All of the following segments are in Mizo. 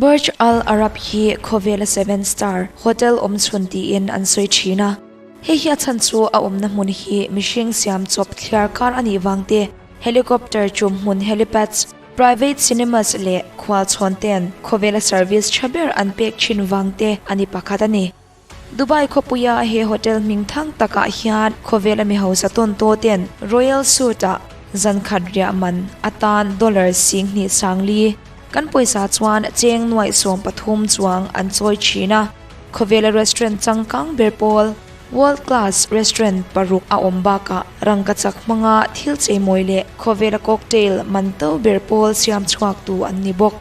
Burj Al Arab hi khawvela seven star hotel awm chhun tiin an sawi thin a. Hei hi a chhan chu a awmna hmun hi mihring siam chawp thliar kar a nih vang te, helicopter chum hmun helipads, private cinemas leh khualchhawn ten khawvela service tha ber an pek thin vang te a ni pakhat a ni. Dubai khawpuia he hotel hming thang takah hian khawvela mi hausa tawn taw ten Royal Suite-ah zan khat riah man atan dollar 10,000 sangli kan pawisa chuan cheng 30,000 chuang an chawi thin a. Khawvela restaurant changkang ber pawl world class restaurant paruk a awm bakah rangkachak hmanga thil cheimawi leh khawvela cocktail man to ber pawl siam chhuak tu an ni bawk.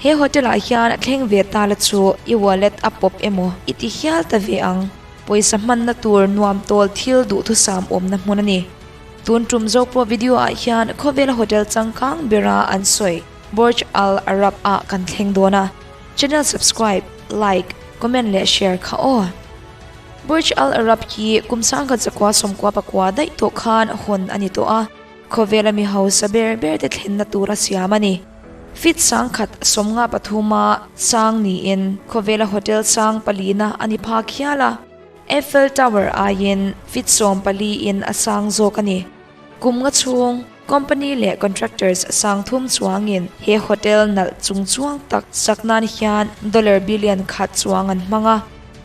He hotel ah hian thleng ve ta la chu i wallet a pawp emaw i ti hial ta ve ang. Pawisa hmanna tur nuam tawl thil duhthusam awmna hmun a ni. Tun tum Zopro video ah hian khawvela hotel changkang bera an sawi Burj Al Arab ah kan thleng dawn a. Channel subscribe, like, comment leh share kha aw. Burj Al Arab hi kum 1999 daih tawh khan hawn a ni tawh a, khawvela mi hausa ber ber te thlenna tur a siam a ni. Feet 153 a sang niin khawvela hotel sang palina a ni phak hial a. Eiffel Tower aiin feet 14 in a sang zawk a ni. Kum nga chhung company leh contractors sang thum chuangin he hotel nalh chung chuang tak sak nan hian dollar billion khat chuang an hmang a.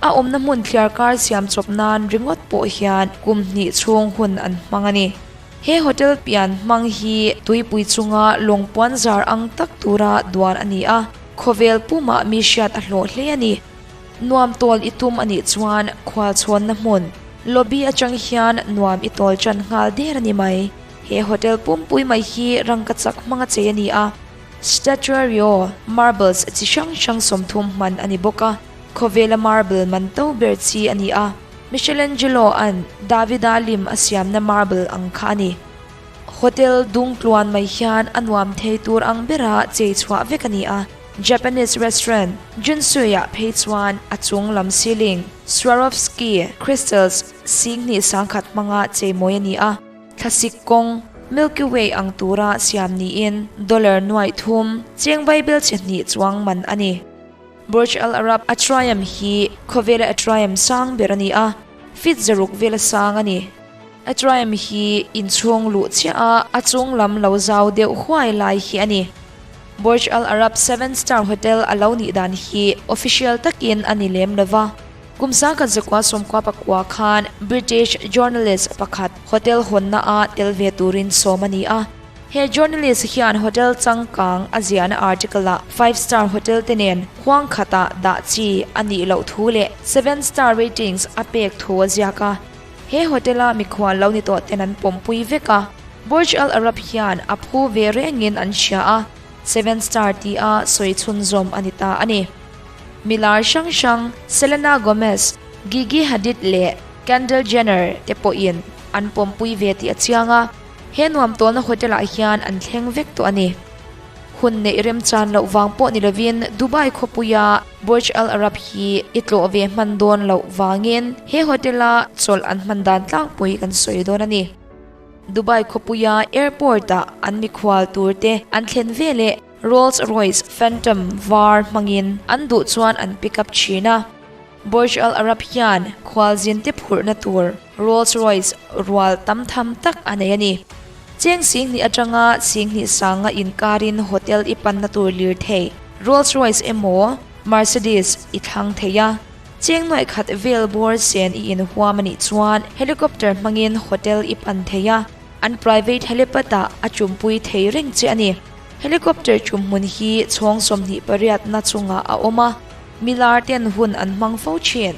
A awmna hmun thliar kar siam chawp nan ringawt pawh hian kum hnih chhung hun an hmang a ni. He hotel pian hmang hi tuipui chunga lawngpuan zar ang tak tura duan a ni a, khawvel puma mi hriat a hlawh hle a ni. Nuam tawl i tum a nih chuan khualchhawnna hmun lobby atang hian nuam i tawl chan nghal der a ni mai. He hotel pumpui mai hi rangkachak hmanga chei a ni a, statuario marbles chi hrang hrang 30 hman a ni bawk a, khawvela marble man to ber chi a ni a. Michelangelo an Davida lim a siamna marble ang kha a ni. Hotel dung tluan mai hian a nuam thei tur ang bera chei chhuah vek a ni a. Japanese restaurant Junsuiah phei chuan a chung lam ceiling Swarovski crystals 10,100 hmanga chei mawi a ni a. Thlasik kawng Milky Way ang tura siam niin dollar 3,000 cheng vaibel che hnih chuang man a ni. Burj Al Arab Atrium hi khawvela Atrium sang ber a ni a, feet 6 vela sang a ni. Atrium hi inchhung luh chiah a, a chung lam lo zau deuh huai lai hi a ni. Burj Al Arab 7 star hotel a lo nih dan hi official takin a ni lem lova. Kum 1999 khan British journalist pakhat hotel hawnna a tel ve turin sawm a ni a. He journalist hian hotel changkang a ziahna article ah 5 star hotel te nen huang khata dah chi a nih loh thu leh 7 star ratings a pek thu a ziak a. He hotel a mikhual lo ni tawh ten an pawmpui vek a. Burj Al Arab hian a phu ve rengin an hria a, 7 star ti a sawi chhun zawm a ni ta a ni. Milar hrang hrang Selena Gomez, Gigi Hadid leh Kendall Jenner te pawhin an pawmpui ve tih a chiang a. He nuam tawlna hotel ah hian an thleng vek tawh a ni. Hun neih rem chan loh wang pawh ni lovin Dubai khawpuia Burj Al Arab hi i tlawh ve hman dawn loh wangin he hotel a chawlh an hman dan tlangpui kan sawi dawn a ni. Dubai khawpuia airport ah an mikhual tur te an thlen ve leh Rolls Royce Phantom var hmangin an duh chuan an pick up thin a. Burj Al Arab hian khualzin te phurhna tur Rolls Royce rual tam tham tak a nei a ni. Cheng 10,000 atanga 10,000 sanga inkarin hotel i panna tur lir thei Rolls Royce emaw Mercedes i thlang thei a. Cheng 100,000 vel bawr sen i inhuam a nih chuan helicopter hmangin hotel i pan thei a, an private helipad ah a chumpui thei reng che a ni. Helicopter chum hmun hi chhawng 28 na chungah a awm a, milar ten hun an hmang fo thin.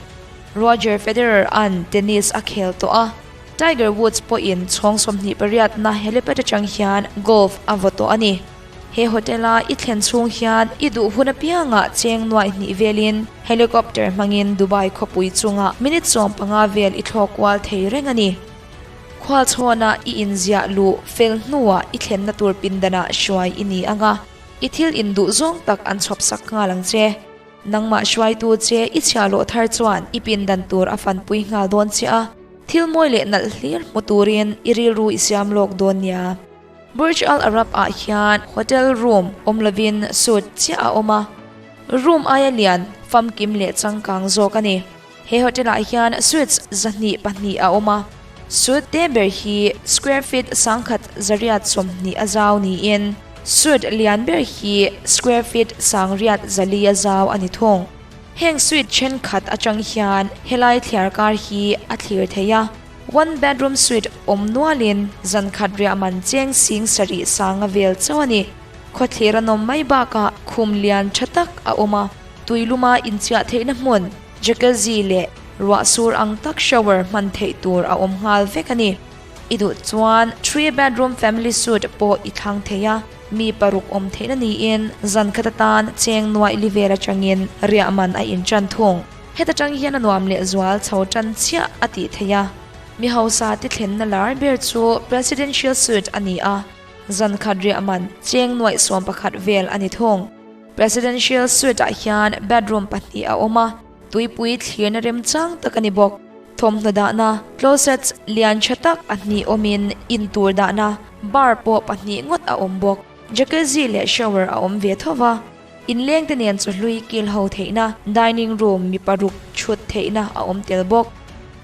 Roger Federer an tennis a khel tawh a, Tiger Woods pawhin chhawng 28 na helipad atang hian golf a vaw tawh a ni. He hotel a i thlen chhung hian i duh hun apianga cheng 2,000 velin helicopter hmangin Dubai khawpui chunga minute 15 vel i thlawk kual thei reng a ni. Khualchhawna i inziah lu fel hnuah i thlenna tur pindana hruai i ni anga, i thil in duh zawng tak an chhawp sak nghal ang che. Nangmah hruaitu che i chhia loh thar chuan i pindan tur a fanpui nghal dawn che a, thil mawi leh nalh hlir hmu turin i rilru i siam lawk dawn nia. Burj Al Arab ah hian hotel room awm lovin suite chiah a awm a. Room aia lian, famkim leh changkang zawk a ni. He hotel ah hian suites 202 a awm a, suite te ber hi square feet 1000 820 a zau niin suite lian ber hi square feet 804 a zau a ni thung. Heng suite thenkhat atang hian helai thliar kar hi a thlir thei a, one bedroom suite awm nualin zan khat riah man cheng sing sarih sanga vel chauh a ni. Khawthlir a nawm mai bakah khum lian tha tak a awm a, tuiluma inchiah theihna hmun, jacuzzi leh ruah sur ang tak shower hman theih tur a awm nghal vek a ni. I duh chuan three bedroom family suite pawh i thlang thei a, mi paruk awm theihna niin zan khat atan cheng nuaih li vel atangin riah man a inṭan thung. Heta tang hian a nuam leh zual chho tan chiah a tih theih a. Mi hausa te thlenna lar ber chu presidential suite a ni a. Zan khat riah man cheng nuaih 11 vel a ni thung. Presidential Suite ah hian bedroom pahnih a awm a, tuipui thlirna remchang tak a ni bawk. Thawmhnaw dahna, closets, lian tha tak a hnih awmin intur dahna, bar pawh pahnih ngawt a awm bawk. Jacuzzi leh shower a awm ve tho va. Inlengte nen chawhlui kil ho theihna, dining room mi paruk thut theihna a awm tel bawk.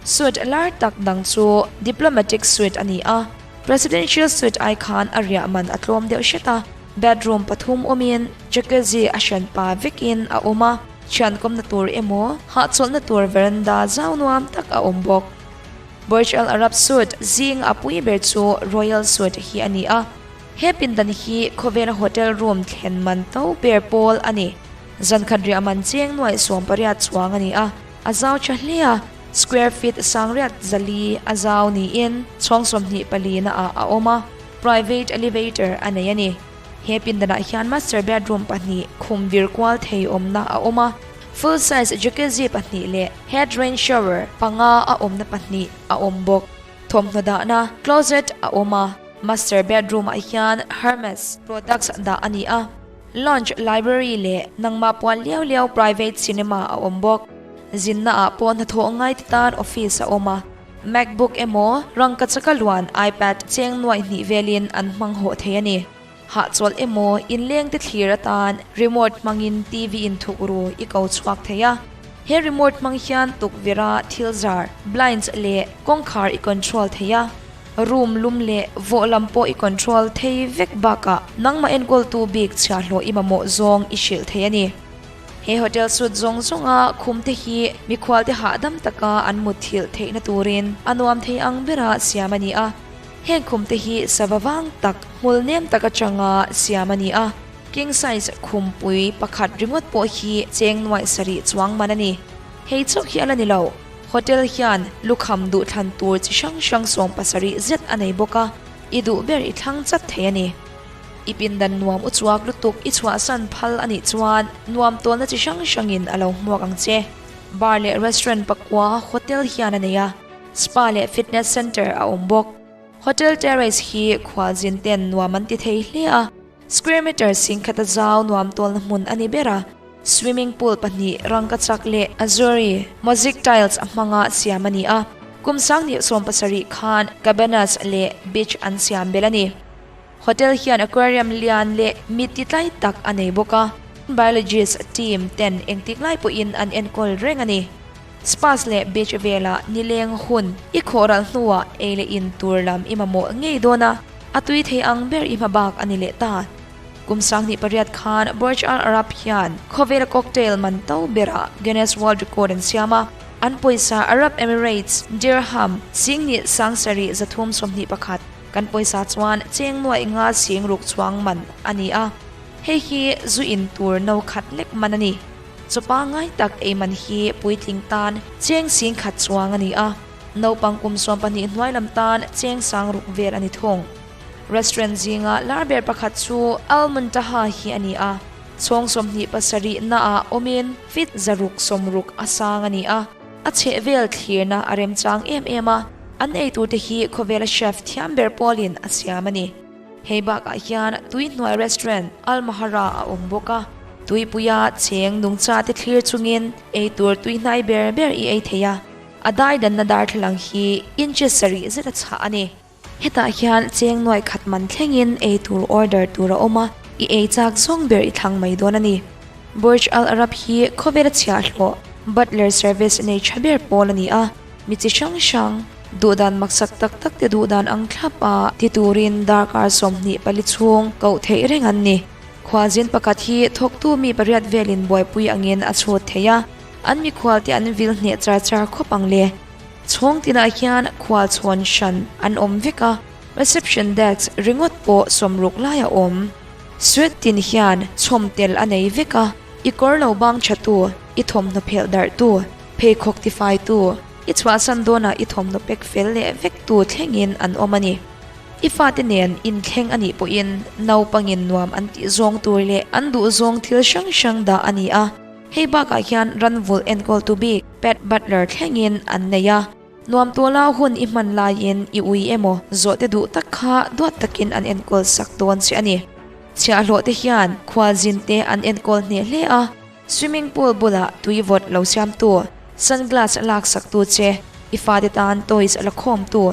Suite lar tak dang chu Diplomatic Suite a ni a, Presidential Suite ai khan a riah man a tlawm deuh hret a, bedroom pathum awmin jacuzzi a hranpa vekin a awm a, thiankawmna tur emaw hahchawlhna tur veranda zau nuam tak a awm bawk. Burj Al Arab Suite zing a pui ber chu Royal Suite hi a ni a, he pindan hi khawvela hotel room thlen man to ber pawl a ni. Zankhat riah man cheng nuaih 18 chuang a ni a, a zau tha hle a, square feet 804 a zau niin chhawng 24 na ah a awm a, private elevator a nei a ni. He pindanah hian master bedroom pahnih khum vir kual thei awmna a awm a, full size jacuzzi pahnih leh head rain shower panga a awmna pahnih a awm bawk. Thawmhnaw dahna closet a awm a, master bedroom ah hian Hermes products dah a ni a, lounge, library leh nangmah puan liau liau private cinema a awm bawk. Zinna ah pawh hnathawh ngai te tan office a awm a, MacBook emaw rangkachaka luan iPad cheng nuaih hnih velin an hmang hawh thei a ni. Hahchawlh emaw inleng te thlir atan remote hmangin TV inthuk ru i ko chhuak thei a. He remote hmang hian tukverha thil zar, blinds leh kawngkhar i control thei a. Room lum leh vawh lam pawh i control thei vek bakah nangmah enkawltu bik chhiahhlawh i mamawh zawng i hrilh thei a ni. He hotel suite zawng zawnga khum te hi mikhual te hahdam taka an mutthilh theihna turin a nuam thei ang bera siam a ni a. Heng khum te hi sava vang tak hmul nem tak atanga siam a ni a. King size khumpui pakhat ringawt pawh hi cheng nuaih sarih chuang man a ni. Hei chauh hi a la ni lo. Hotel hian lukham duhthlan tur chi hrang hrang 70 zet a nei bawk a, i duh ber i thlang chat thei a ni. I pindan nuam u chuak lutuk i chhuahsan phal a nih chuan nuam tawlna chi hrang hrangin a lo hmuak ang che. Bar leh restaurant pakua hotel hian a nei a, spa leh fitness center a awm bawk. Hotel terrace hi khualzin ten nuam an ti thei hle a, square meter singkhata zau nuam tawlna hmun a ni ber a, swimming pool pahnih rangkachak leh azuri mosaic tiles a hmanga siam a ni a, kum 2017 khan cabanas leh beach an siam belh a ni. Hotel hian aquarium lian leh mit ti tlai tak a nei bawk a, biologist team ten engtik lai pawhin an enkawl reng a ni. Spas leh beach velah nileng hun i khawh ral hnuah ei leh in tur lam i mamawh ngei dawn a, a tui thei ang ber i hma bak a ni leh ta. Kum 2008 khan Burj Al Arab hian khawvela cocktail man to berah Guinness World Record an siam a, an pawisa Arab Emirates dirham 7,321 Kan pawisa chuan cheng nuaih nga sing ruk chuang man a ni a, hei hi zu in tur no khat lek man a ni. Chaw pangngai tak ei man hi puitling tan cheng sing khat chuang a ni a, naupang kum 12 hnuai lam tan cheng sang ruk vel a ni thung. Restaurant zinga lar ber pakhat chu Al Muntaha hi a ni a, chhawng 27 naah awmin feet 660 a sang a ni a, a chhehvel thlirna a remchang em em a. An eitur te hi khawvela chef thiam ber pawlin a siam a ni. Hei bakah hian tui hnuai restaurant Al Mahara a awm bawk a, tuipuia cheng nungcha te thlir chungin eitur tui hnai ber ber i ei thei a, a daidanna darthlalang hi inches sarih zet a chhah a ni. Hetah hian cheng nuaih khat man thlengin eitur order tur a awm a, i ei chak zawng ber i thlang mai dawn a ni. Burj Al Arab hi khawvela chhiahhlawh butler service nei tha ber pawl a ni a, mi chi hrang hrang duhdan maksak tak tak te duhdan ang thlap a ti turin darkar 24 chhung koh theih reng an ni. Khualzin pakhat hi thawktu mi pariat velin buaipui angin a chhut thei a, an mikhual te an vil hneh char char khawp ang le. Chhawng tinah hian khual chhawn hran an awm vek a, reception desk ringawt pawh sawmruk lai a awm. Suite tin hian chhawm tel a nei vek a, i kawr lo bang tha tu, i thawmhnaw phelh darh tu, pheikhawk tifai tu, i chhuahsan dawnah i thawmhnaw pek fel leh vek tu thlengin an awm a ni. I fate nen inthleng a nih pawhin naupangin nuam an tih zawng tur leh an duh zawng thil hrang hrang dah a ni a. Hei bakah hian ranvulh enkawltu bik Pet Butler thlengin an nei a. Nuam tuala hun i hman laiin i ui emaw zawhte duh tak kha duat takin an enkawl sak dawn che a ni. Chhiahhlawh te hian khualzin te an enkawl hneh hle a, swimming pool bulah tui vawt lo siamtu, sunglass laksaktu che, i fate tan toys la khawmtu,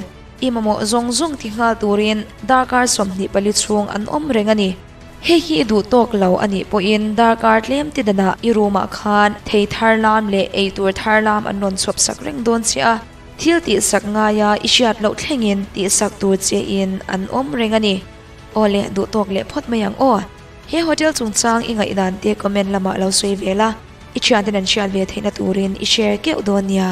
i mamawh zawng zawng ti nghal turin darkar 24 chhung an awm reng a ni. Hei hi i duh tawk lo a nih pawhin darkar tlem ti danah i room ah khan thei thar lam leh ei tur thar lam an rawn chhuap sak reng dawn che a, thil tihsak ngaia i hriat loh thlengin tihsak tur che in an awm reng a ni. Aw le, duh tawk leh phawt mai ang aw. He hotel chungchang i ngaihdan te comment lamah lo sawi ve la, i thianten an hriat ve theihna turin i share keuh dawn nia.